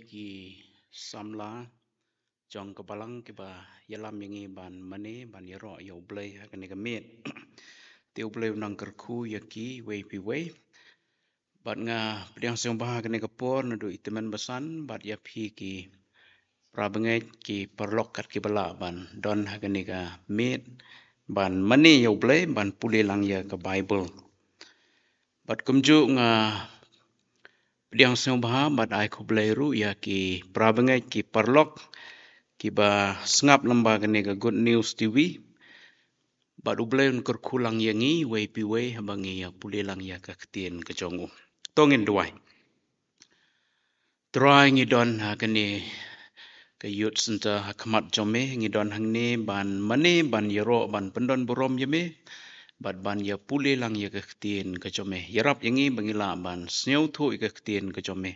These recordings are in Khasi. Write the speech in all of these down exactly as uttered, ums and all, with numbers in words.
Ki samla jong ka balang kiba ïalam ïa ngi ban mane ban ïaroh ïa U Blei ha kane ka miet. Te U Blei un nang kyrkhu ïa kiwei pa kiwei. Bad nga pdiang sngewbha ha kane ka por naduh i tymmen basan bad ïa phi ki para bangeit ki paralok kat kiba lah ban don ha kane ka miet ban mane ïa U Blei, ban pule lang ïa ka Baibl. Bad kumjuh nga pdiang sngewbha bad ai khublei ruh ïa ki para bangeit ki paralok kiba sngap lyngba kane ka Good News T V. Bad U Blei un kyrkhu lang ïa ngi wei pa wei haba ngi ïa pule lang ïa ka ktien ka jong u. To ngin duwai. Trai, ngi don ha kane ka Youth Centre ha khmat jong me, ngi don hangne ban mane, ban ïaroh, ban pyndon burom ïa me, bad ban ïa pule lang ïa ka ktien ka jong me. Ïarap ïa ngi ba ngi lah ban sngewthuh ïa ka ktien ka jong me.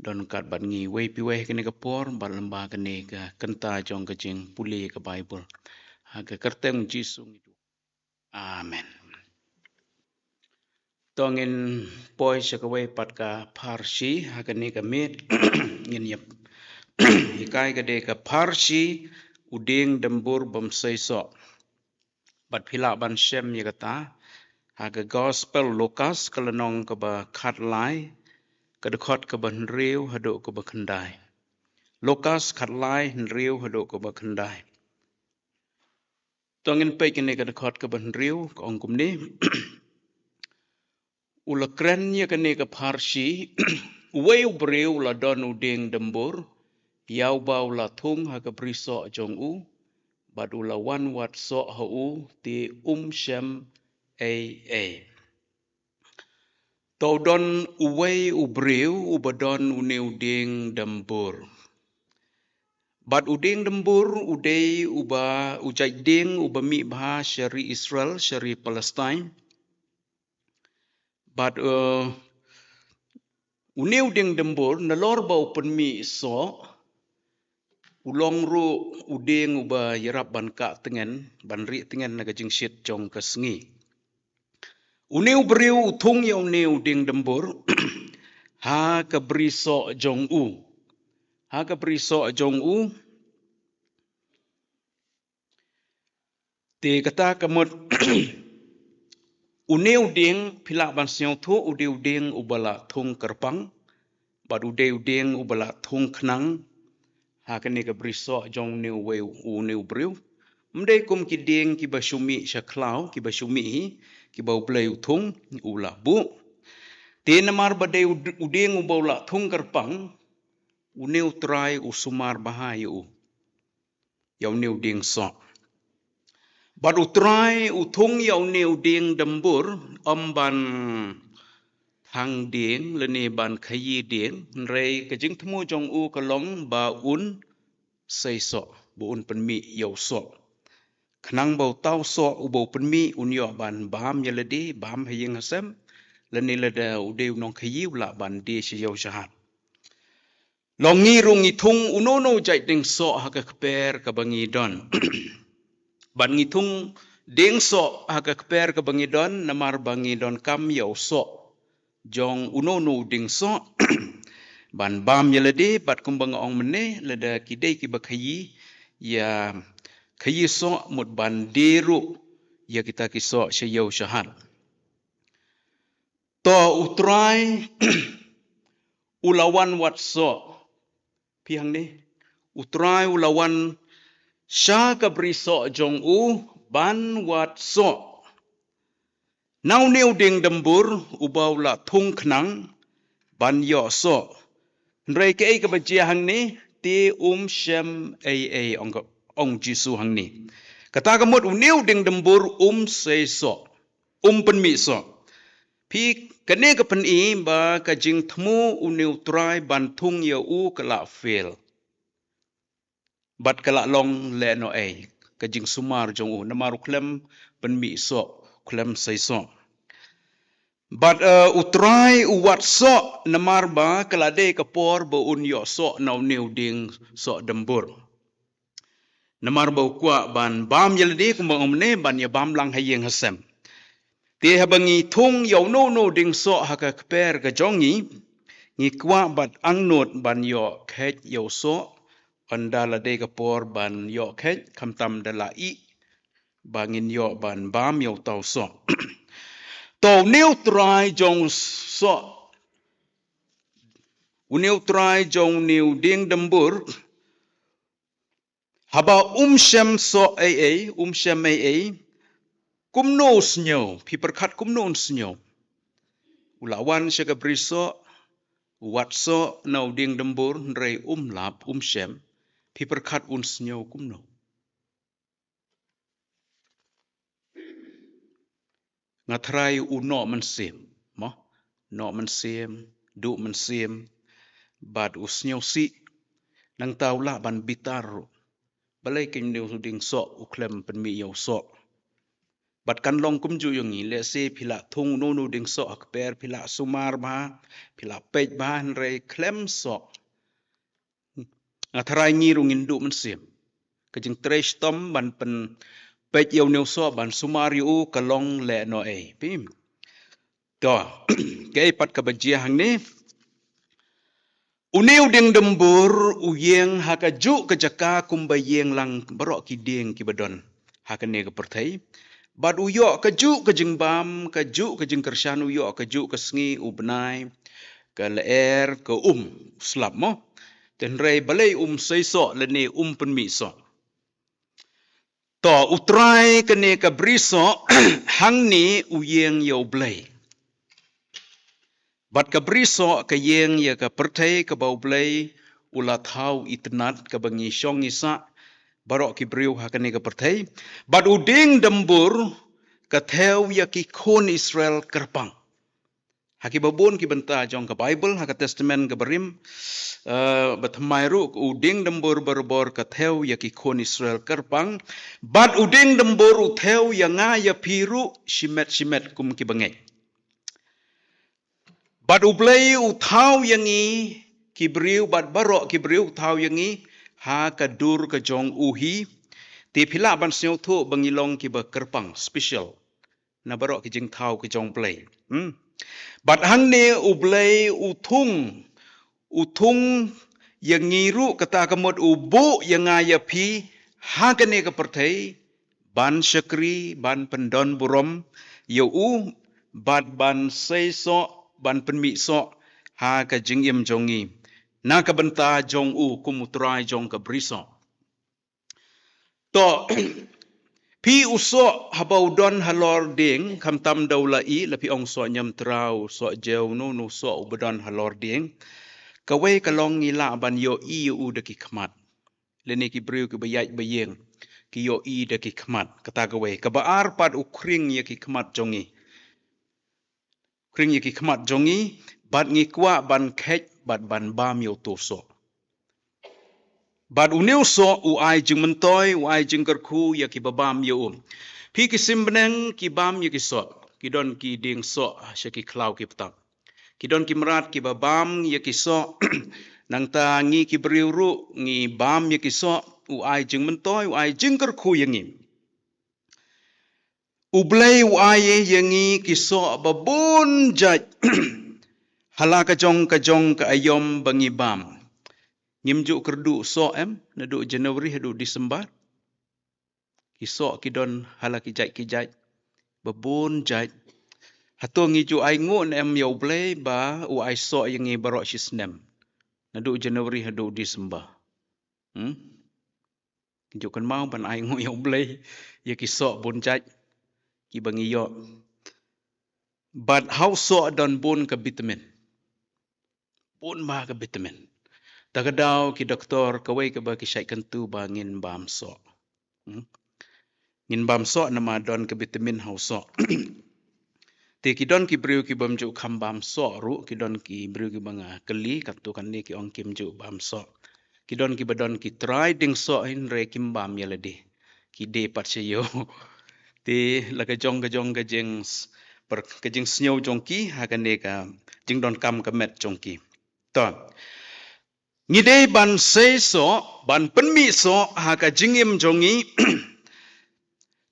Don kat bad ngi wei pa wei ha kane ka por, bad lyngba kane ka kynta jong ka jingpule ïa ka Baibl. Ha ka kyrteng Jisu ngi duwai. Amen. To ngin poi sha kawei pat ka pharshi ha kane ka miet. Ngin ïa hikai ka dei ka pharshi u dieng dymbur bym sei soh. Bad phi lah ban shem ïa kata ha ka Gospel Lukas ka lynnong kaba khatlai, ka dkhot kaba hynriew haduh kaba khyndai. Lukas khatlai, hynriew haduh kaba khyndai. To ngin peit kane ka dkhot kaba hynriew, ka ong kumne. U la kren ïa kane ka pharshi, uwei u briew u la don u dieng dymbur, ïa uba u la thung ha ka brisoh jong u, bad u la wan wad soh ha u, te um shem ei ei. To u don uwei u briew uba don une u dieng dymbur. Bad u dieng dymbur u dei uba u jait dieng uba mih bha sha ri Israel, sha ri Palestine. Bad, eh, une u dieng dymbur, nalor ba u pynmih soh, u long ruh u dieng uba ïarap ban kah tngen, ban rieh tngen na ka jingshit jong ka sngi. Une u briew u thung ïa une u dieng dymbur ha ka brisoh jong u. Ha ka brisoh jong u. Te kata ka mut une u dieng, phi lah ban sngewthuh, u dei u dieng uba la thung kyrpang, bad u dei u dieng uba la thung khnang ha kane ka brisoh jong une uwei, une u briew. Ym dei kum ki dieng kiba shu mih sha khlaw, kiba shu mih hi, kiba U Blei u thung, u la buh. Te namar ba dei u d-, u dieng uba u la thung kyrpang, une u Trai u sumar bha ïa u, ïa une u dieng soh. Bad u Trai u thung ïa une u dieng dymbur, ym ban thang dieng lane ban khaïi dieng, hynrei ka jingthmu jong u ka long ba un sei soh, ba un pynmih ïa u soh. Khnang ba uta u soh uba u pynmih un ïoh ban bam ïa lade, bam ha ïing ha sem, lane lada u dei u nongkhaïi u lah ban die sha ïew sha hat. Long ngi ruh ngi thung uno uno u jait dieng soh ha ka kper kaba ngi don. Bad ngi thung dieng soh ha ka kper kaba ngi don, namar ba ngi donkam ïa u soh jong uno uno u dieng soh ban bam ïa lade, bad kumba nga ong mynne, lada ki dei kiba khaïi, ïa khaïi soh mut ban die ruh ïa kita ki soh sha ïew sha hat. To u Trai u la wan wad soh. Phi hangne, u Trai u la wan sha ka brisoh jong u ban wad soh. Na une u dieng dymbur uba u la thung khnang ban ïoh soh. Hynrei kaei kaba jia hangne, te um shem ei ei, ong, ong Jisu hangne. Kata ka mut une u dieng dymbur um sei soh, um pynmih soh. Phi, kane ka pyni ba ka jingthmu une u Trai ban thung ïa u ka la fail. Bad ka la long lehnohei ka jingsumar jong u, namar u khlem pynmih soh, u khlem sei soh. Bad, eh, u Trai u wad soh, namar ba ka la dei ka por ba un ïoh soh na une u dieng soh dymbur. Namar ba u kwah ban bam ïa lade kumba ong mynne, ban ïa bam lang ha ïing ha sem. Te haba ngi thung ïa uno uno u dieng soh ha ka kper ka jong ngi, Ngi kwah bad angnud ban ïoh kheit ïa u soh, ynda la dei ka por ban ïoh kheit, khamtam da la ih ba ngin ïoh ban bam ïa uta u soh. To, une u trai jong u soh, une u trai jong une u dieng dymbur, haba um shem soh ei ei, um shem ei ei, kumno u sngew, phi pyrkhat kumno un sngew? U la wan sha ka bri soh, u wad soh na u dieng dymbur, hynrei um lap, um shem, phi pyrkhat un sngew kumno? Nga tharai u noh mynsiem, mo? Noh mynsiem, duh mynsiem, bad u sngewsih, nangta u lah ban bitar ruh. Balei kane u dieng soh u khlem pynmih ïa u soh? Bad kan long kumjuh ïa ngi, lehse phi la thung uno uno u dieng soh ha kper, phi la sumar bha, phi la peit bha, hynrei khlem soh. Nga tharai ngi ruh ngin duh mynsiem. Ka jingtrei shitom ban pynpeit ïa une u soh, ban sumar ïa u, ka long lehnohei. Phi To, kaei pat kaba jia hangne? Une u dieng dymbur u ïeng ha kajuh ka jaka kumba ïeng lang baroh ki dieng kiba don ha kane ka pyrthei. Bad u ïoh kajuh ka jingbam, kajuh ka jingkyrshan, u ïoh kajuh ka sngi, u bnai, ka lyer, ka um, u slap mo. Hynrei balei um sei soh lane um pynmih soh? To, u trai kane ka bri soh, hangne u ïeng ïa U Blei. Bad ka bri soh ka ïeng ïa ka pyrthei kaba U Blei u la thaw itynnad, kaba ngi shong ngi sah baroh ki briew ha kane ka pyrthei. Bad u dieng dymbur ka thew ïa ki khun Israel kyrpang. Ha kiba bun ki bynta jong ka Baibl, ha ka Testament kaba rim, eh, ba thymmai ruh, u dieng dymbur barabor ka thew ïa ki khun Israel kyrpang. Bad u dieng dymbur u thew ïa nga ïa phi ruh shimet shimet kum kiba ngeit. Bad U Blei u thaw ïa ngi ki briew, bad baroh ki briew u thaw ïa ngi ha ka dur ka jong u hi. Te phi lah ban sngewthuh ba ngi long kiba kyrpang, special na baroh ki jingthaw ki jong U Blei. Hmm. Bad hangne U Blei u thung, u thung ïa ngi ruh, kata ka mut u buh ïa nga ïa phi ha kane ka pyrthei, ban shakri, ban pyndon burom ïa u, bad ban sei soh, ban pynmih soh ha ka jingim jong ngi, na ka bynta jong u kum u trai jong ka bri soh. To, phi, u soh haba u don halor dieng, khamtam da u la ih, la phi ong soh ñiamtra, u soh jew, no, no soh uba don halor dieng. Kawei ka long ngi lah ban ïohi ïa u da ki khmat. Lane ki briew kiba ïaid ba ïeng ki ïohi da ki khmat. Kata kawei. Kaba ar pat u khring ïa ki khmat jong ngi. Khring ïa ki khmat jong ngi, bad ngi kwah ban kheit, bad ban bam ïa uto u soh. Bad une u soh u ai jingmyntoi, u ai jingkyrkhu ïa kiba bam ïa u. Phi, ki sim bneng ki bam ïa ki soh. Ki don ki dieng soh sha ki khlaw ki btap. Ki don ki mrad kiba bam ïa ki soh. Nangta ngi ki briew ruh ngi bam ïa ki soh. U ai jingmyntoi, u ai jingkyrkhu ïa ngi. U Blei u ai ïa ngi ki soh ba bun jait ha la ka jong ka jong ka aïom ba ngi bam. Ngim ju kyrduh soh em, naduh January haduh December. Ki soh ki don ha la ki jait ki jait ba bun jait. Hato ngi ju ainguh ne em ïa U Blei ba u ai soh ïa ngi baroh shi snem, naduh January haduh December? Hmm? Ngi ju kynmaw ban ainguh ïa U Blei ïa ki soh bun jait kiba ngi ïoh. Bad ha u soh don bun ka vitamin. Bun bha ka vitamin. Ta ka daw ki doktor, kawei kaba ki shait kyntu ba ngin bam soh. Hmm? Ngin bam soh namar don ka vitamin ha u soh. Te ki don ki briew ki bym ju kham bam soh ruh, ki don ki briew kiba nga kylli, katto katne ki ong kim ju bam soh. Ki don kiba don ki trai dieng soh hynrei kim bam ïa lade. Ki die pat sha ïew. Te la ka jong ka jong ka jing s-, per-, ka jingsngew jong ki ha kane ka jingdonkam ka met jong ki. To. Ngi dei ban sei soh, ban pynmih soh ha ka jingim jong ngi.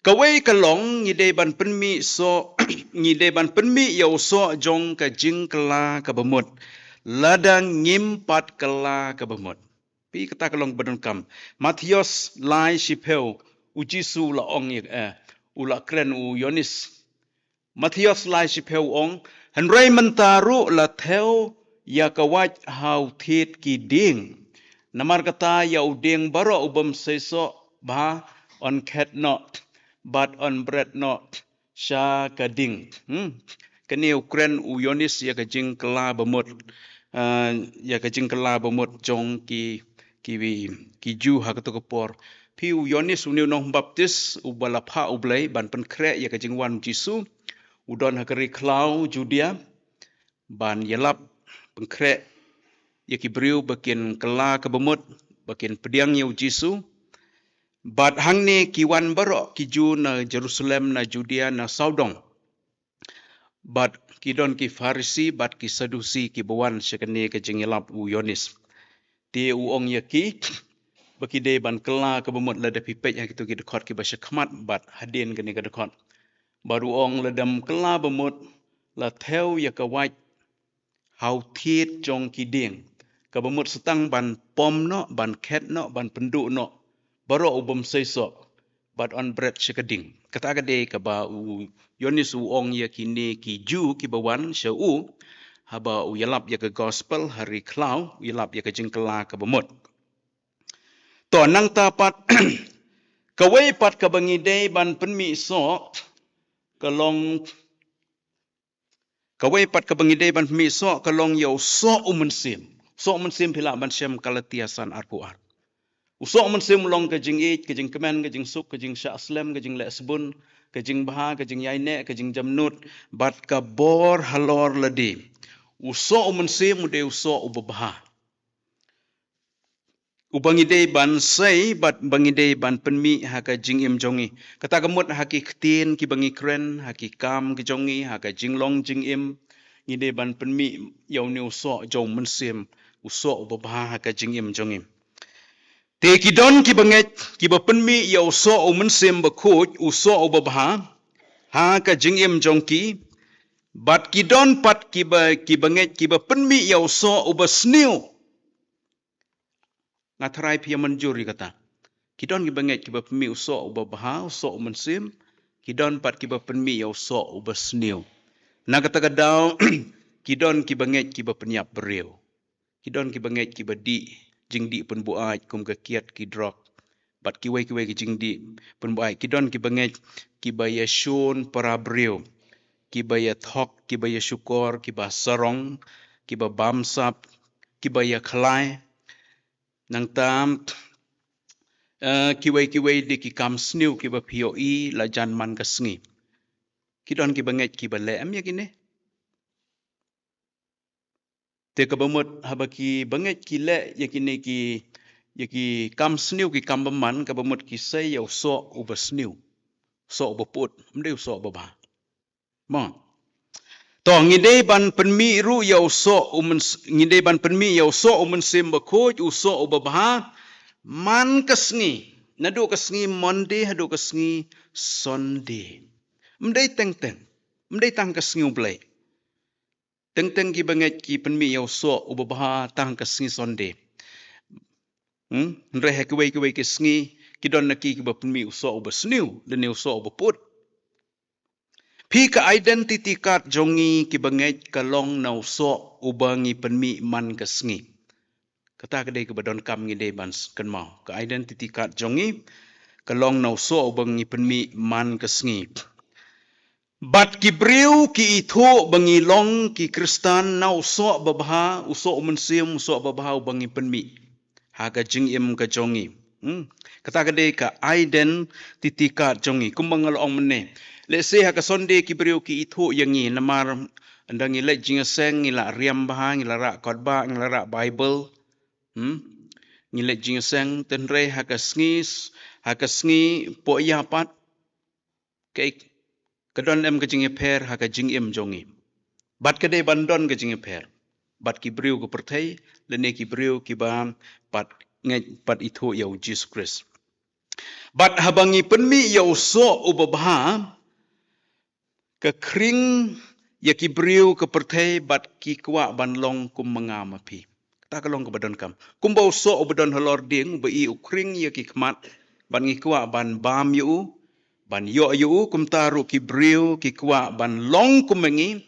Kawei ka long, ngi dei ban pynmih soh, ngi dei ban pynmih ïa u soh jong ka jingkylla kaba mut. lada ngim pat kylla kaba mut. Phi, kata ka long ba donkam. Mathaios lai shiphew, u Jisu u la ong ïa, eh, u la kren u Ïoannis. Mathaios lai shiphew u ong, hynrei mynta ruh la thew ïa ka wait ha u thied ki dieng. Namar kata ïa u dieng baroh u bym seisoh bha yn khet noh bad yn bret noh sha ka ding. Hmm. Kane u kren u Ïoannis ïa ka jingkylla ba mut. Ah, ïa ka jingkylla ba mut jong ki, ki, ki Jiw ha kato ka por. Phi, u Ïoannis une u nongbaptis uba la phah u Blei ban pynkhreh ïa ka jingwan u Jisu. U don ha ka ri khlaw Judia ban ïalap pynkhreh ïa ki briew ba kin kylla kaba mut, ba kin pdiang ïa u Jisu. Bad hangne ki wan baroh ki Jiw na Jerusalem, na Judia, na sawdong. Bad ki don ki Pharisi bad ki Sadusi kiba wan sha kane ka jingïalap u Ïoannis. Te u ong ïa ki ba ki dei ban kylla kaba mut. Lada phi peit ha kito ki dkhot kiba sha khmat bad hadien kane ka dkhot, bad u ong, lada ym kylla ba mut, la thew ïa ka wait ha u thied jong ki dieng, kaba mut sa tang ban pom noh, ban khet noh, ban pynduh noh baroh u bym seisoh bad yn bret sha ka ding. Kata ka dei kaba u Ïoannis u ong ïa kine ki Jiw kiba wan sha u haba u ïalap ïa ka gospel ha ri khlaw, u ïalap ïa ka jingkylla kaba mut. To, nangta pat, kawei pat kaba ngi dei ban pynmih soh ka long, kawei pat kaba ngi dei ban pynmih soh ka long ïa u soh u mynsiem. Soh u mynsiem, phi lah ban shem Galatia san arphew ar. U soh u mynsiem u long ka jingïeit, ka jingkmen, ka jingsuk, ka jingshah slem, ka jingleh sbun, ka jingbha, ka jingïaineh, ka jingjemnud bad ka bor halor lade. U soh u mynsiem u dei u soh uba bha, uba ngi dei ban sei bad ba ngi dei ban pynmih ha ka jingim jong ngi. Kata ka mut ha ki ktien kiba ngi kren, ha ki kam ki jong ngi, ha ka jinglong jingim, ngi dei ban pynmih ïa une u soh jong u mynsiem, u soh uba bha ha ka jingim jong ngi. Te ki don kiba ngeit kiba pynmih ïa u soh u mynsiem bakhuid, u soh uba bha ha ka jingim jong ki. Bad ki don pat kiba, kiba ngeit kiba pynmih ïa u soh uba sniew. Nga tharai phi ïa mynjur ïa kata. Ki don kiba ngeit kiba pynmih u soh uba bha, u soh u mynsiem. Ki don pat kiba pynmih ïa u soh uba sniew. Na kata ka daw, ki don kiba ngeit kiba pynïap briew. Ki don kiba ngeit kiba dih jingdih pynbuaid kum ka kiad, ki drok bad kiwei kiwei ki jingdih pynbuaid. Ki don kiba ngeit kiba ïashun para briew, kiba ïathok, kiba ïashukor, kiba sarong, kiba bamsap, kiba ïakhlai. Nangta, eh, kiwei kiwei de ki kam sniew kiba phi ïohi la jan man ka sngi. Ki don kiba ngeit kiba leh em ïa kine. Te kaba mut haba kiba ngeit ki leh ïa kine ki, ïa ki kam sniew, ki kam bymman, kaba mut ki sei ïa u soh uba sniew, soh uba put, ym dei u soh uba bha. Mo. To, ngi dei ban pynmih ruh ïa u soh u myns-, ngi dei ban pynmih ïa u soh u mynsiem bakhuid, u soh uba bha man ka sngi, naduh ka sngi Monday haduh ka sngi Sunday. Ym dei teng teng, ym dei tang ka sngi U Blei. Teng teng kiba ngeit ki pynmih ïa u soh uba bha tang ka sngi Sunday. Hmm? Hynrei ha kiwei kiwei ki sngi ki don na ki kiba pynmih u soh uba sniew lane u soh uba put. Phi, ka identity card jong ngi kiba ngeit ka long na u soh uba ngi pynmih man ka sngi. Kata ka dei kaba donkam ngi dei ban s-, kynmaw. Ka identity card jong ngi ka long na u soh uba ngi pynmih man ka sngi. Bad ki briew ki ithuh ba ngi long ki Khristan na u soh babha, u soh u mynsiem, u soh babha uba ngi pynmih ha ka jingim ka jong ngi. Hmm. Kata ka dei ka identity card jong ngi. Kumba nga la ong mynne, lehse ha ka Sunday ki briew ki ithuh ïa ngi namar ynda ngi leit jingïaseng ngi la riam bha, ngi la rah kot ba, ngi la rah Bible. Hmm? Ngi leit jingïaseng, hynrei ha ka sngi, ha ka sngi poh ïa pat, ka, ka don em ka jingïapher ha ka jingim jong ngi? Bad ka dei ban don ka jingïapher bad ki briew ka pyrthei lane ki briew kiba pat ngeit pat ithuh ïa u Jisu Khrist. Bad haba ngi pynmih ïa u soh u babha, ka khring ïa ki briew ka pyrthei bad ki kwah ban long kum ma nga ma phi. Kata ka long kaba donkam. Kumba u soh uba don halor dieng, uba ïeh u khring ïa ki khmat, bad ngi kwah ban bam ïa u, ban ïoh ïa u, kumta ruh ki briew ki kwah ban long kum ma ngi,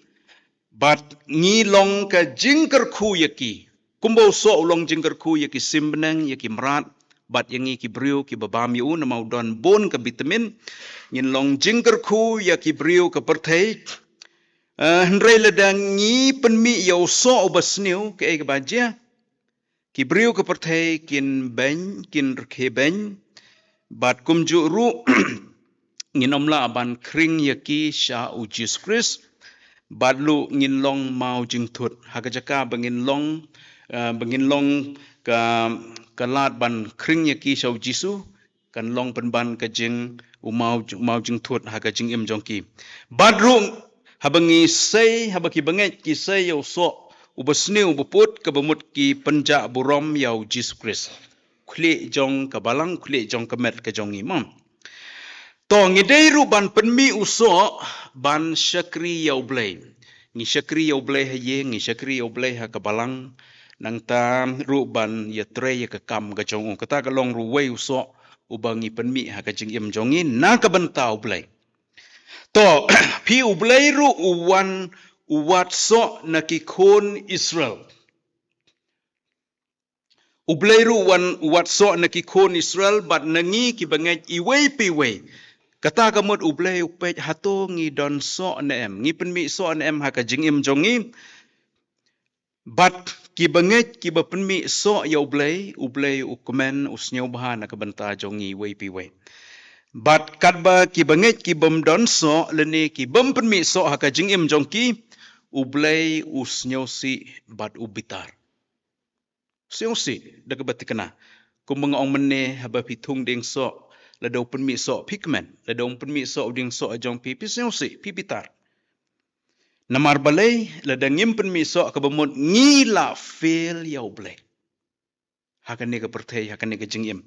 bad ngi long ka jingkyrkhu ïa ki. Kumba u soh u long jingkyrkhu ïa ki sim bneng, ïa ki mrad, bad ïa ngi ki briew kiba bam ïa u, namar u don bun ka vitamin. Ngin long jingkyrkhu ïa ki briew ka pyrthei. Eh, hynrei lada ngi pynmih ïa u soh uba sniew, kaei kaba jia? Ki briew ka pyrthei kin beiñ, kin rkhie beiñ. Bad kumjuh ruh, ngin ym lah ban khring ïa ki sha u Jisu Khrist. Bad ruh ngin long maw jingthut. Ha ka jaka ba ngin long, eh, ba ngin long ka, ka lad ban khring ïa ki sha u Jisu, kan long pynban ka jing u maw, u maw jingthut ha ka jingim jong ki. Bad ruh haba ngi sei, haba ki bangeit ki sei ïa u soh uba sniew uba put, kaba mut ki pynjah burom ïa u Jisu Khrist. Khlieh jong ka balang, khlieh jong ka met ka jong ngi, mo. To, ngi dei ruh ban pynmih u soh ban shakri ïa u Blei. Ngi shakri ïa u Blei ha ïing, ngi shakri ïa u Blei ha ka balang. Nangta ruh ban ïatrei ïa ka kam ka jong u. Kata ka long ruh uwei u soh uba ngi pynmih ha ka jingim jong ngi na ka bynta u Blei. To, phi, u Blei ruh u wan, u wad soh na ki khun Israel. U Blei ruh u wan, u wad soh na ki khun Israel, bad na ngi ki bangeit iwei pa iwei. Kata ka mut u Blei u peit hato ngi don soh ne em, ngi pynmih soh ne em ha ka jingim jong ngi. Bad ki bangeit kiba pynmih soh ïa u Blei, u Blei u kmen, u sngewbha na ka bynta jong ngi iwei pa iwei. Bad katba ki bangeit ki bym don soh, lane ki bym pynmih soh ha ka jingim jong ki, u Blei u sngewsih bad u bitar. Sngewsih, da kaba thikna. Kumba nga ong mynne, haba phi thung dieng soh, lada u pynmih soh phi kmen, lada um pynmih soh u dieng soh jong phi, phi sngewsih, phi bitar. Namar balei, lada ngim pynmih soh, kaba mut ngi la fail ïa u Blei ha kane ka pyrthei, ha kane ka jingim.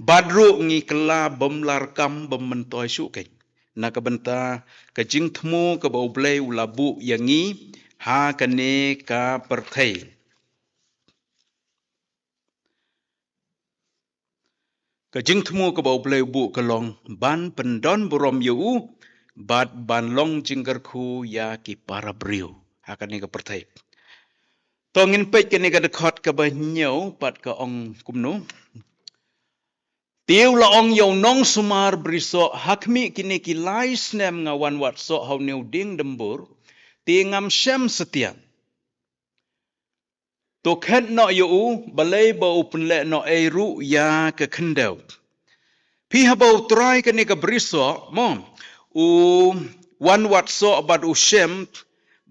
Bad ruh ngi kylla bym larkam, bym myntoi shuh keiñ na ka bynta ka jingthmu kaba u Blei u la buh ïa ngi ha kane ka pyrthei. Ka jingthmu kaba u Blei u buh ka long ban pyndon burom ïa u, bad ban long jingkyrkhu ïa ki para briew ha kane ka pyrthei. To, ngin peit kane ka dkhot kaba hynñiew pat ka ong kumno. Te u la ong ïa u nongsumar brisoh, ha khmih kine ki lai snem nga wan wad soh ha une u dieng dymbur, te ngam shem satia. To khet noh ïa u, balei ba u pynleh noh ei ruh ïa ka khyndew. Phi, haba u trai kane ka brisoh, mo, u wan wad soh bad u shem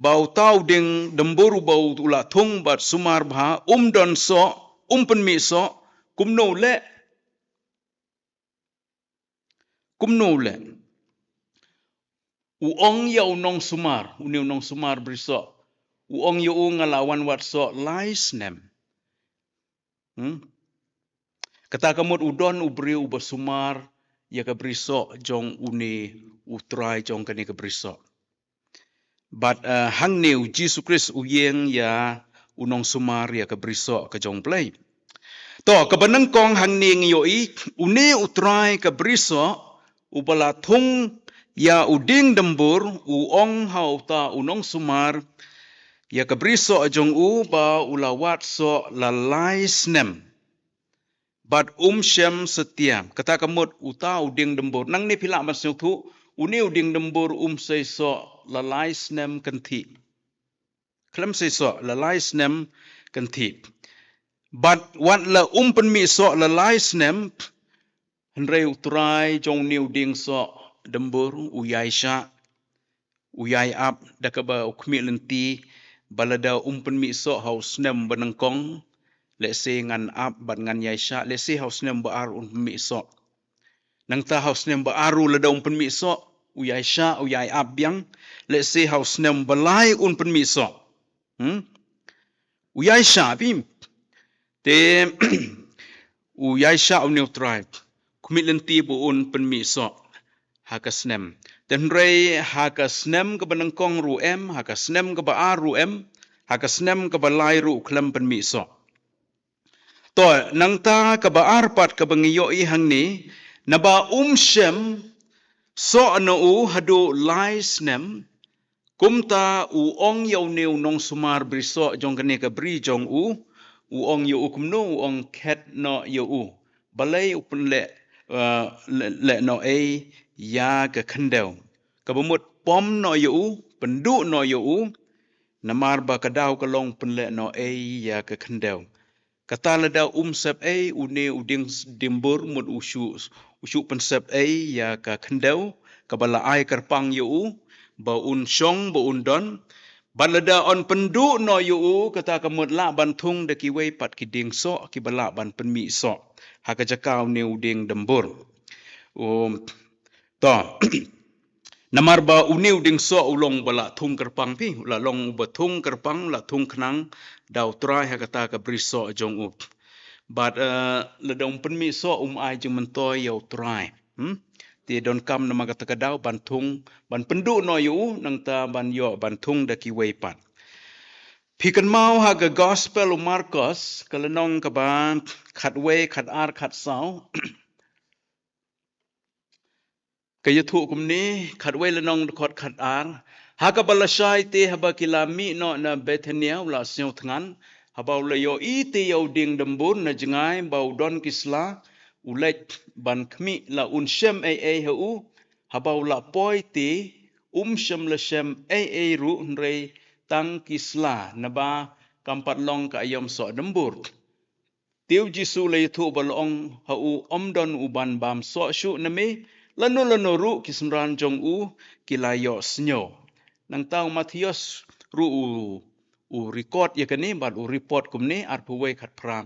ba uta u dieng dymbur uba u la thung bad sumar bha um don soh, um pynmih soh, kumno u leh? Kumno u leh? U ong ïa u nongsumar, une u nongsumar brisoh. U ong ïa u, nga la wan wad soh lai snem. Hmm? Kata ka mut u don u briew uba sumar ïa ka brisoh jong une u trai jong kane ka brisoh. Bad, eh, hangne u Jisu Khrist u ïeng ïa u nongsumar ïa ka brisoh ka jong Blei. To, kaba nyngkong hangne ngi ïohi, une u trai ka brisoh, uba la thung ïa u dieng dymbur, u ong ha uta u nongsumar ïa ka brisoh jong u ba u la wad soh la lai snem. Bad um shem satia. Kata ka mut uta u dieng dymbur. Nangne phi lah ban sngewthuh, une u dieng dymbur um sei soh la lai snem kynthih. Khlem sei soh la lai snem kynthih. Bad wat la um pynmih soh la lai snem, hynrei u trai jong une u dieng soh dymbur u ïaishah, u ïai ap, da kaba u khmih lynti ba lada um pynmih soh ha u snem ba nyngkong, lehse ngan ap bad ngan ïaishah, lehse ha u snem ba ar un pynmih soh. Nangta ha u snem ba ar ruh lada um pynmih soh, u ïaishah, u ïai ap biang, lehse ha u snem ba lai un pynmih soh. Hmm? U ïaishah bha. Te u ïaishah une u trai. Khmih lynti ba un pynmih soh ha ka snem. Te Hynrei ha ka snem kaba nyngkong ruh em, ha ka snem kaba ar ruh em, ha ka snem kaba lai ruh u khlem pynmih soh. To, nangta kaba ar pat kaba ngi ïohi hangne, naba um shem soh na u haduh lai snem, kumta u ong ïa une u nongsumar bri soh jong kane ka bri jong u, u ong ïa u kumno, u ong khet noh ïa u. Balei u pynleh, eh, leh, leh noh ei ïa ka khyndew. Kaba mut pom noh ïa u, pynduh noh ïa u, namar ba ka daw ka long pynleh noh ei ïa ka khyndew. Kata lada um sep ei une u dieng s-, dieng dambur mut u shu, u shu pynsep ei ïa ka khyndew, kaba la ai kyrpang ïa u, ba un shong, ba un don. Bad lada un pynduh noh ïa u, kata ka mut lah ban thung da kiwei pat ki dieng soh, kiba lah ban pynmih soh ha ka jaka une u dieng dambur. Um, to. Namar ba une u dieng soh u long ba la thung kyrpang phi, u la long uba thung kyrpang, u la thung khnang da u Trai ha kata ka bri soh jong u. Bad, eh, lada um pynmih soh um ai jingmyntoi ïa u Trai. Hmm? Te donkam namar kata ka daw ban thung, ban pynduh noh ïa u, nangta ban ïoh ban thung da kiwei pat. Phi kynmaw ha ka Gospel u Markos, ka lynnong kaba khatwei, khatar, khatsaw. Ka ïathuh kumne, khatwei lynnong dkhot khatar. Ha kaba lashai te haba ki la mih noh na Bethania u la sngew thngan. Haba u la ïohi te ïa u dieng dambur na jngai ba u don ki sla, u leit ban khmih la un shem ei ei ha u. Haba u la poi te um shym la shem ei ei ruh hynrei tang ki sla naba kam pat long ka aïom soh dambur. Te u Jisu u la ïathuh bad u la ong ha u, ym don u ban bam soh shuh na me, lano lano ruh ki synran jong u ki la ïohsngew. Nangta u Mathaios ruh u, u record ïa kane bad u report kumne, arphew wei khatphra.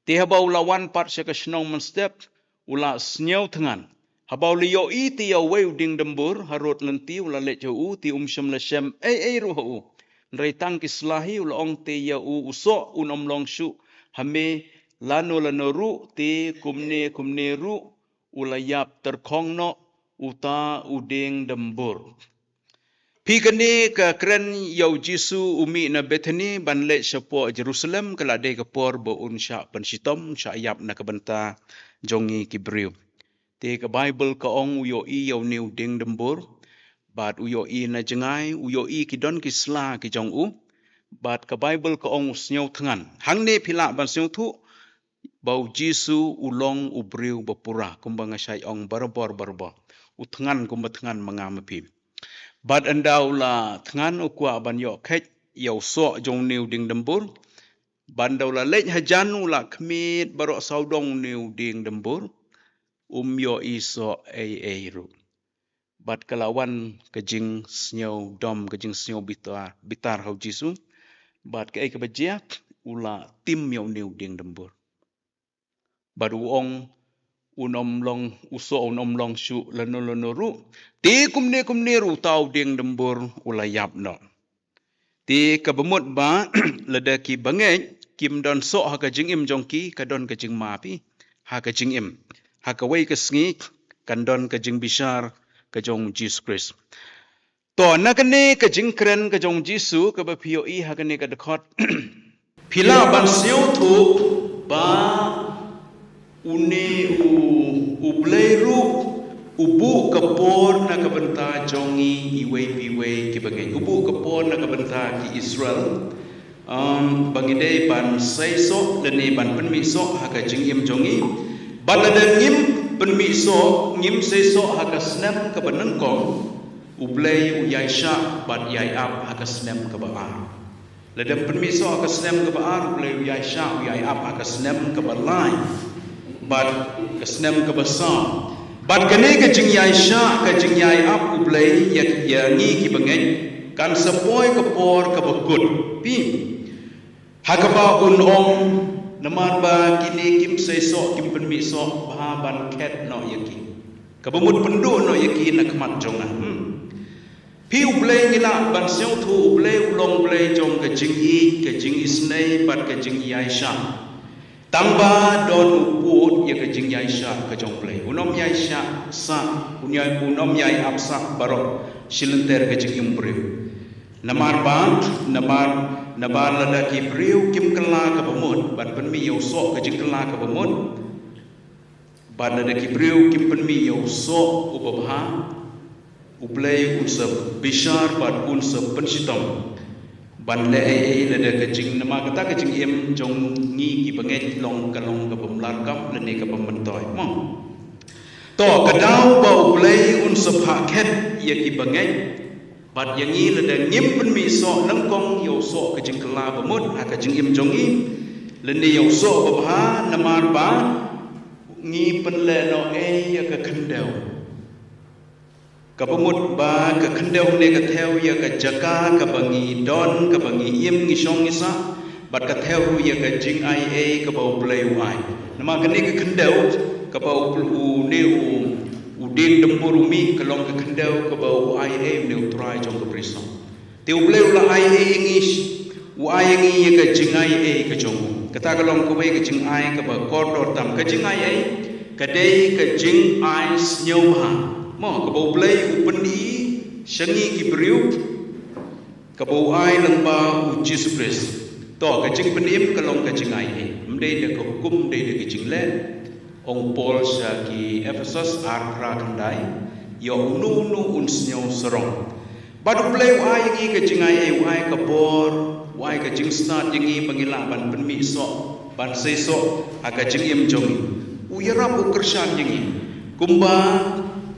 Te haba u la wan pat sha ka shnong mynstep, u la sngew thngan. Haba u la ïohi te ïa uwei u dieng dambur harud lynti, u la leit ha u, te um shym la shem ei ei ruh ha u. Hynrei tang ki sla hi, u la ong te ïa u, u soh un ym long shuh ha me lano lano ruh. Te kumne kumne ruh u la ïap tyrkhong noh uta u dieng dambur. Phi, kane ka kren ïa u Jisu u mih na Bethani ban leit shapoh Jerusalem, ka la dei ka por ba un shah pynshitom, un shah ïap na ka bynta jong ngi ki briew. Te ka Baibl ka ong u ïohi ïa une u dieng dambur, bad u ïohi na jngai, u ïohi ki don ki sla ki jong u, bad ka Baibl ka ong u sngew thngan. Hangne phi lah ban sngewthuh ba u Jisu u long u briew ba pura, kumba nga shait ong barabor barabor. U thngan kumba thngan ma nga ma phi. Bad ynda u la thngan u kwah ban ïoh kheit ïa u soh jong une u dieng dambur. Bad ynda u la leit hajan u la khmied baroh sawdong une u dieng dambur. Um ïohi soh ei ei ruh. Bad ka la wan ka jingsngew dom, ka jingsngew bitar, bitar ha u Jisu. Bad kaei kaba jia, u la tim ïa une u dieng dambur. Bad u ong, un ym long, u soh un ym long shuh lano lano ruh. Te kumne kumne ruh uta u dieng dambur u la ïap noh. Te kaba mut ba lada ki bangeit kim don soh ha ka jingim jong ki, ka don ka jingma phi ha ka jingim. Ha kawei ka sngi kan don ka jingbishar ka jong u Jisu Khrist. To, na kane ka jingkren ka jong u Jisu kaba phi ïohi ha kane ka dkhot. Phi lah ban sngewthuh ba une u, u Blei ruh u buh ka por na ka bynta jong ngi iwei pa iwei ki bangeit. U buh ka por na ka bynta ki Israel. Um, ba ngi dei ban sei soh lane ban pynmih soh ha ka jingim jong ngi. Bad lada ngim pynmih soh, ngim sei soh ha ka snem kaba nyngkong, u Blei u ïaishah bad ïai ap ha ka snem kaba ar. Lada ym pynmih soh ha ka snem kaba ar, u Blei u ïaishah, u ïai ap ha ka snem kaba lai. Bad ka snem kaba saw. Bad kane ka jingïaishah, ka jingïai ap u Blei ïa, ïa ngi ki bangeit, kan sa poi ka por kaba kut. Phi. Ha kaba un ong, namar ba kine kim sei soh, kim pynmih soh, bha ban khet noh ïa ki. Kaba mut pynduh noh ïa ki na khmat jong nga. Hmm. Phi, u Blei ngi lah ban sngewthuh, u Blei u long Blei jong ka jingïeit, ka jingisynei, bad ka jingïaishah. Tang ba don u pud ïa ka jingïaishah ka jong u Blei. U Un ym ïai shah sah, un ïai, un ym ïai ap sah baroh shi lynter ka jingim briew. Namar ba, namar, namar lada ki briew kim kylla kaba mut, bad pynmih ïa u soh ka jingkylla kaba mut, bad lada ki briew kim pynmih ïa u soh uba bha, U Blei un sa bishar bad un sa pynshitom ban leh ei ei lada ka jing, namar kata ka jingim jong ngi ki bangeit long ka long kaba mlarkam lane kaba myntoi. Mo. To, ka daw ba U Blei un sa phah khet ïa ki bangeit bad ïa ngi lada ngim pynmih soh nyngkong ïa u soh ka jingkylla ba mut ha ka jingim jong ngi lane ïa u soh ba bha, namar ba ngi pynlehnohei ïa ka khyndew. Kaba mut ba ka khyndew ne ka thew ïa ka jaka kaba ngi don, kaba ngi im, ngi shong, ngi sah, bad ka thew ruh ïa ka jingai ei kaba U Blei u ai. Namar kane ka khyndew kaba U Blei, u ne u, u dieng dymbur u mih, ka long ka khyndew kaba u ai ei u ne U Trai jong ka brisoh. Te U Blei u la ai ei ïa ngi, u ai ïa ngi ïa ka jingai ei ka jong u. Kata ka long kawei ka jingai kaba kordor tam. Ka jingai ei ka dei ka jingai sngewbha, mo, kaba U Blei u pyni sha ngi ki briew, kaba u ai lyngba U Jisu Khrist. To, ka jingpynim ka long ka jingai ei. Ym dei da ka hukum, ym dei da ka jingleh. Ong Paul sha ki Ephesos ar phra khyndai, ïa uno uno un sngew sarong. Bad U Blei u ai ïa ngi ka jingai ei, u ai ka bor, u ai ka jingstad ïa ngi ba ngi lah ban pynmih soh, ban sei soh ha ka jingim jong ngi. U ïarap, u kyrshan ïa ngi. Kumba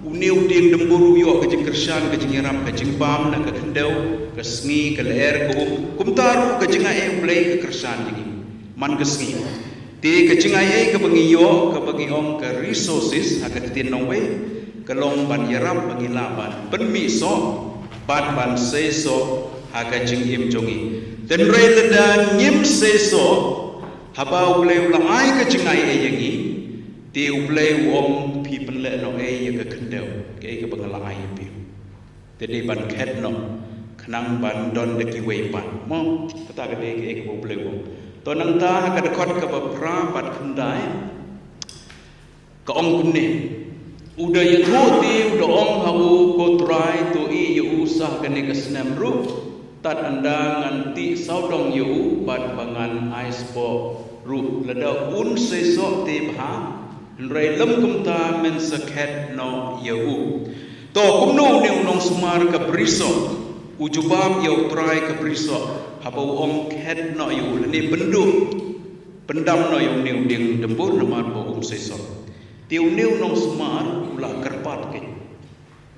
une u dieng dymbur u ïoh ka jingkyrshan, ka jingïarap, ka jingbam na ka khyndew, ka sngi, ka lyer, ka um, kumta ruh ka jingai ei U Blei ka kyrshan ïa ngi man ka sngi. Te ka jingai ei kaba ngi ïoh, kaba ngi ong ka resources ha ka ktien nongwei, ka long ban ïarap ba ngi lah ban pynmih soh bad ban sei soh ha ka jingim jong ngi. Hynrei lada ngim sei soh haba U Blei u la ai ka jingai ei ïa ngi, te U Blei u ong, phi pynlehnohei ïa ka khyndew, kaei kaba nga la ai ïa phi. Te dei ban khet noh khnang ban don da kiwei pat, mo. Kata ka dei kaei kaba U Blei u ong. To, nangta ha ka dkhot kaba phra bad khyndai ka ong kumne: U da ïathuh te u da ong ha u, ko Trai, to ïeh ïa u sha kane ka snem ruh, tad ynda ngan tih sawdong ïa u bad ba ngan ai spah ruh. Lada un sei soh te bha, hynrei lym kumta men sa khet noh ïa u. To, kumno une u nongsumar ka brisoh u jubab ïa U Trai ka brisoh haba u ong khet noh ïa u, lane pynduh, pyndam noh ïa une u dieng dymbur namar ba um sei soh? Te une u nongsumar u la kyrpad, keiñ,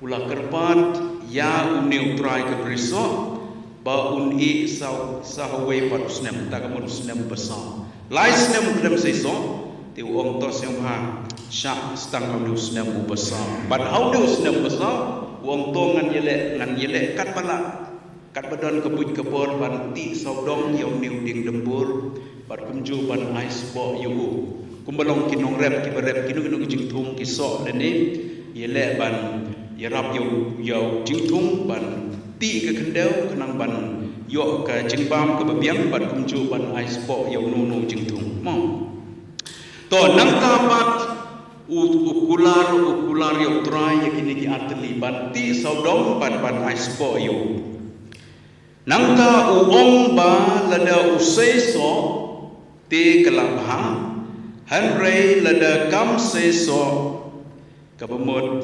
u la kyrpad ïa une U Trai ka brisoh ba un ïeh sha, sha uwei pat u snem, kata ka mut u snem uba saw. Lai snem u khlem sei soh, te u ong, to sngewbha, shah tang ha une u snem uba saw. Bad ha une u snem uba saw u ong, to ngan ïaleh, ngan ïaleh katba lah, katba don ka buit ka bor ban tih sawdong ïa une u dieng dymbur bad kumjuh ban ai spah ïa u. Kumba long ki nongrep kiba rep kino kino ki jingthung, ki soh lane, ïaleh ban ïarap ïa u, ïa u jingthung ban tih ka khyndew khnang ban ïoh ka jingbam kaba biang bad kumjuh ban ai spah ïa uno uno u jingthung, mo. To, nangta pat u, u kular, u kular ïa U Trai ïa kine ki artylli, ban tih sawdong bad ban ai spah ïa u. Nangta u ong ba lada u sei soh te ka la bha, hynrei lada kam sei soh, kaba mut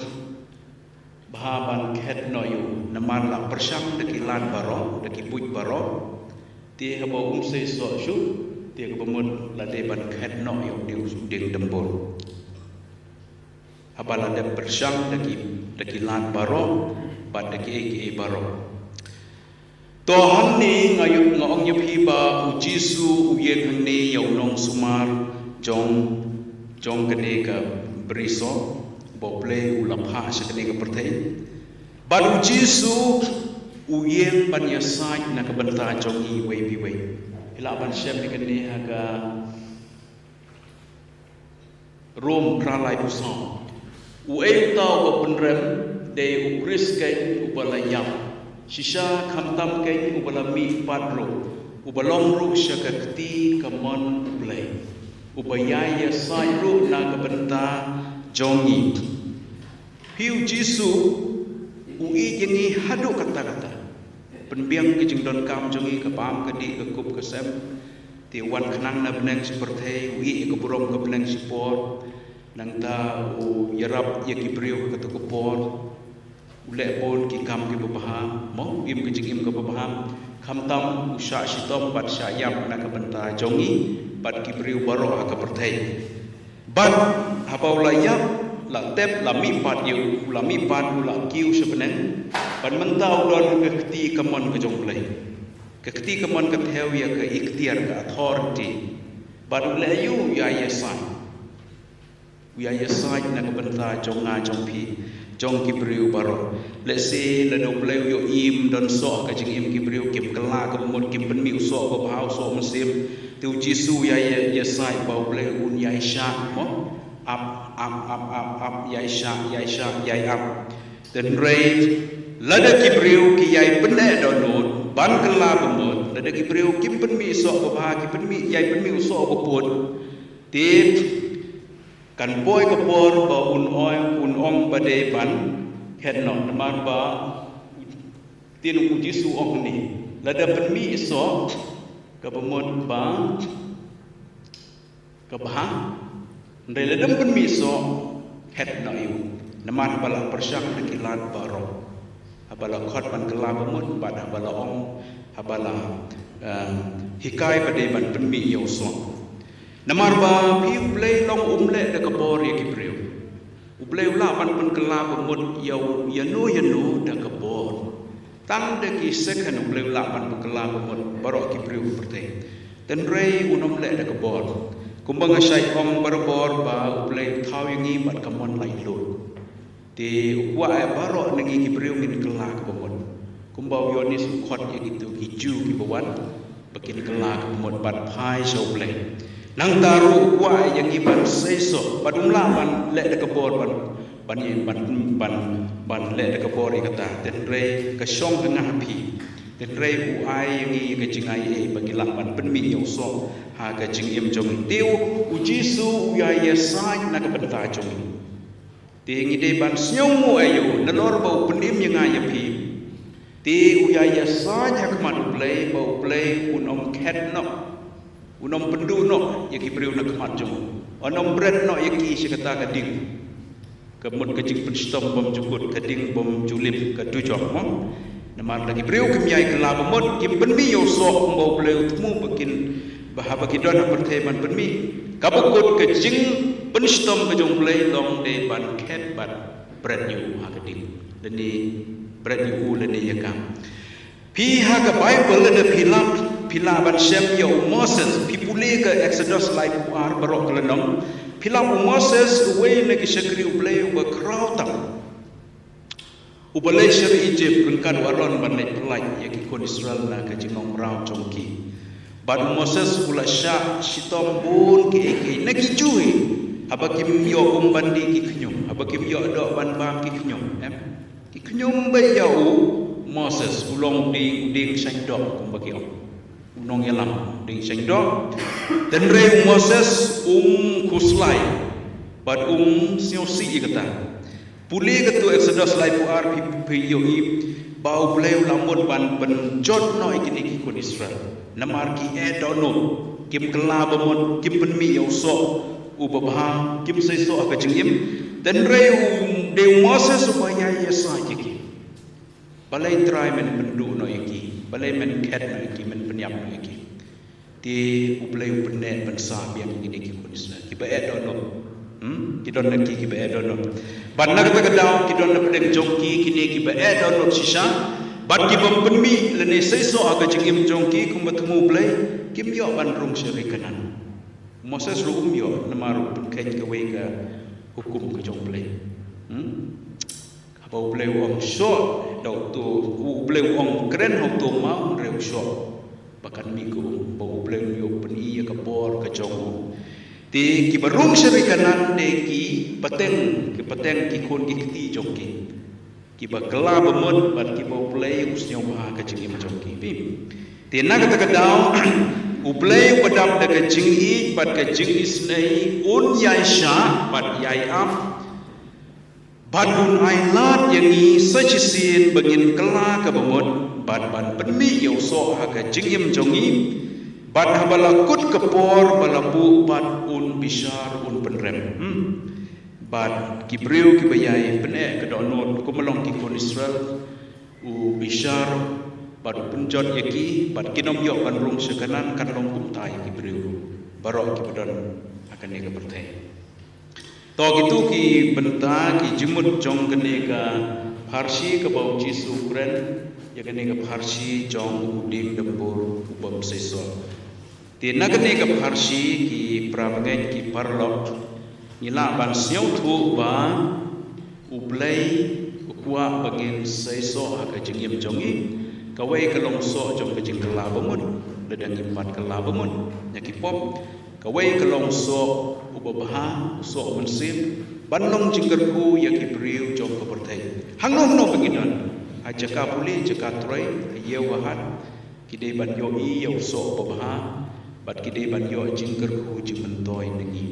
bha ban khet noh ïa u, namar la pyrshang da ki lad baroh, da ki buit baroh. Te haba um sei soh shuh, te kaba mut la dei ban khet noh ïa u dieng, dieng dymbur. Haba la dep pyrshang da ki, da ki lad baroh bad da kiei kiei baroh. To, hangne nga ïoh, nga ong ïa phi ba U Jisu u ïeng hangne ïa u nongsumar jong, jong kane ka brisoh ba U Blei u la phah sha kane ka pyrthei. Bad U Jisu u ïeng ban ïasaid na ka bynta jong ngi iwei pa iwei. Phi lah ban shem ïa kane ha ka Rom phra lai phew saw. Uei uta uba pynrem? Dei U Khrist keiñ uba la ïap. Shisha khamtam keiñ uba la mih pat ruh, uba long ruh sha ka kti kamon U Blei, uba ïai ïasaid ruh na ka bynta jong ngi. Phi u Jisu u ïeit ïa ngi haduh katta katta. Pynbiang ka jingdonkam jong ngi, ka bam ka dih, ka kup ka sem. Te u wan khnang na bneng sha pyrthei, u ïeit ïa ka burom ka bneng shipor. Nangta u ïarap ïa ki briew ha kato ka por. U leh bun ki kam kiba bha, mo, u im ka jingim kaba bha. Khamtam u shah shitom bad shah ïap na ka bynta jong ngi bad ki briew baroh ha ka pyrthei. Bad haba u la ïap, la tep, la mihpat ïa u, u la mihpat, u la kiew sha bneng. Bad mynta u don ha ka kti kamon ka jong U Blei. Ka kti kamon ka thew ïa ka iktiar, ka authority. Bad u leh ïa u ïa ïasaid. U ïa ïasaid na ka bynta jong nga, jong phi, jong ki briew baroh. Lehse lada U Blei u ïoh im don soh ka jingim ki briew, kim kylla kaba mut, kim pynmih u soh babha, u soh mynsiem. Te u Jisu u ïa ïa ïasaid ba U Blei un ïa ïashah, mo? Ap, ap, ap, ap, ap, ïa ïashah, ïa ïashah, ïa ïap. Hynrei lada ki briew ki ïai pyneh dohnud ban kylla ba mut, lada ki briew kim pynmih soh babha, ki pynmih, ïai pynmih u soh baput, te kan poi ka por ba un ong, un ong ba dei ban khet noh, namar ba u Jisu u ong hangne, lada pynmih soh kaba mut ba kaba bha, hynrei lada ym pynmih soh, khet noh ïa u. Namar haba la pyrshang da ki lad baroh, haba la khot ban kylla ba mut, bad haba la ong, haba la, eh, hikai ba dei ban pynmih ïa u soh. Namar ba phi, U Blei long um leh da ka bor ïa ki briew. U Blei u lah ban pynkylla ba mut ïa u, ïano ïano da ka bor. Tang da ki second U Blei u lah ban pynkylla ba mut baroh ki briew ha pyrthei. Hynrei un ym leh da ka bor. Kumba nga shait ong barabor ba U Blei u thaw ïa ngi bad ka mon laitluid. Te u kwah ïa baroh na ngi ki briew ngin kylla kaba mut. Kumba u Ïoannis u khot ïa kito ki Jiw kiba wan ba kin kylla kaba mut bad phai sha U Blei. Nangta ruh u kwah ïa ngi ban seisoh, bad um lah ban leh da ka bor ban, ban, ban, ban, ban leh da ka bor ïa kata. Hynrei ka shong ka nga ha phi. Hynrei u ai ïa ngi ka jingaiei ba ngi lah ban pynmih ïa u soh ha ka jingim jong ngi. Te u Jisu u ïa ïasaid na ka bynta jong ngi. Te ngi dei ban sngewnguh ïa u, nalor ba u pynim ïa nga ïa phi. Te u ïa ïasaid ha khmat U Blei, ba U Blei un ym khet noh, un ym pynduh noh ïa ki briew na khmat jong u. Un ym bret noh ïa ki sha kata ka ding. Ka mut ka jingpynshitom bym ju kut, ka ding bym ju lip, ka dujok, mo. Namar lada ki briew kim ïai kylla ba mut, kim pynmih ïa u soh, kumba U Blei u thmu ba kin, ba haba ki don ha pyrthei ban pynmih. Kaba kut ka jingpynshitom ka jong U Blei long dei ban khet bad bret ïa u ha ka ding. Lane bret ïa u lane ïa ka. Phi, ha ka Baibl lada phi lah, phi lah ban shem ïa u Moses, phi pule ka Exodus laiphew ar baroh ka lynnong. Phi lah, u Moses uwei na ki shakri U Blei uba khraw tam. Uba leit sha ri Ijipt ryngkat u Aron ban leit pyllait ïa ki khun Israel na ka jinglong mraw jong ki. Bad u Moses u la shah shitom bun kiei kiei na ki Jiw hi. Haba kim ïoh um ban dih ki khñium, haba kim ïoh doh ban bam ki khñium, em. Ki khñium beit ïa u Moses, u long u dieng, u dieng shaiñ doh kumba ki ong. U nongïalam, dieng shaiñ doh. Hynrei u Moses um khuslai bad um sngewsih ïa kata. Pule kato Exodus laiphew ar, phi, phi ïohi ba U Blei u la mut ban pynjot noh ïa kine ki khun Israel. Namar ki eh dohnud, kim kylla ba mut, kim pynmih ïa u soh uba bha, kim seisoh ha ka jingim. Hynrei u, dei u Moses uba ïa ïasaid ïa ki. Balei Trai men pynduh noh ïa ki, balei men khet noh ïa ki, men pynïap noh ïa ki. Te U Blei u pynneh pynsah biang ïa kine ki khun Israel kiba eh dohnud. Hmm? Ki don na ki kiba eh dohnud. Bad na kata ka daw ki don na pdeng jong ki kine kiba eh dohnud shisha. Bad ki bym pynmih lane seisoh ha ka jingim jong ki kumba thmu U Blei, kim ïoh ban rung sha ri Kanaan. Moses ruh um ïoh namar u pynkheiñ kawei ka hukum ka jong U Blei. Hmm? Haba U Blei u ong shoh, da uto, U Blei u ong kren ha uto u maw, hynrei u shoh ba kan mih ka um, ba U Blei un ïoh pyni ïa ka bor ka jong u. Te kiba rung sha ri Kanaan dei ki pateng, ki pateng ki khun ki kti jong ki. Kiba kylla ba mut bad kiba U Blei u sngewbha ka jingim jong ki. Phi. Te na kata ka daw, U Blei uba dap da ka jingïeit bad ka jingisynei un ïaishah bad ïai ap Bad un ai lad ïa ngi sa shisien ba ngin kylla ka bamut, bad ban pynmih ïa u soh ha ka jingim jong ngi, bad haba la kut ka por ba la buh bad un bishar un pynrem. Hmm. Bad ki briew kiba ïai pyneh ka dohnud kumba long ki khun Israel, u bishar bad u pynjot ïa ki, bad kin ym ïoh ban rung sha Kanaan, kan long kumta ïa ki briew baroh kiba don ha kane ka pyrthei. To, kito ki bynta ki jingmut jong kane ka pharshi kaba u Jisu u kren ïa kane ka pharshi jong u dieng dymbur u bym seisoh. Te na kane ka pharshi ki para bangeit ki paralok, ngi lah ban sngewthuh ba U Blei u kwah ba ngin seisoh ha ka jingim jong ngi. Kawei ka long soh jong ka jingkylla bamut, lada ngim pat kylla bamut na ki pop. Kawei ka long soh uba bha, u soh mynsiem, ban long jingkyrkhu ïa ki briew jong ka pyrthei. Hangno hangno ba ngi don, ha jaka pule, jaka trei, ha ïew ha hat, ki dei ban ïohi ïa u soh uba bha, bad ki dei ban ïoh jingkyrkhu jingmyntoi na ngi.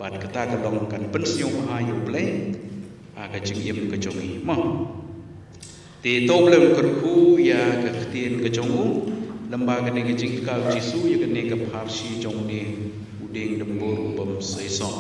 Bad kata ka long kan pynsngewbha ïa U Blei ha ka jingim ka jong ngi. Mo. Te to U Blei un kyrkhu ïa ka ktien ka jong u, lyngba kane ka jingkha u Jisu ïa kane ka pharshi jong une u dieng dymbur u bym seisoh.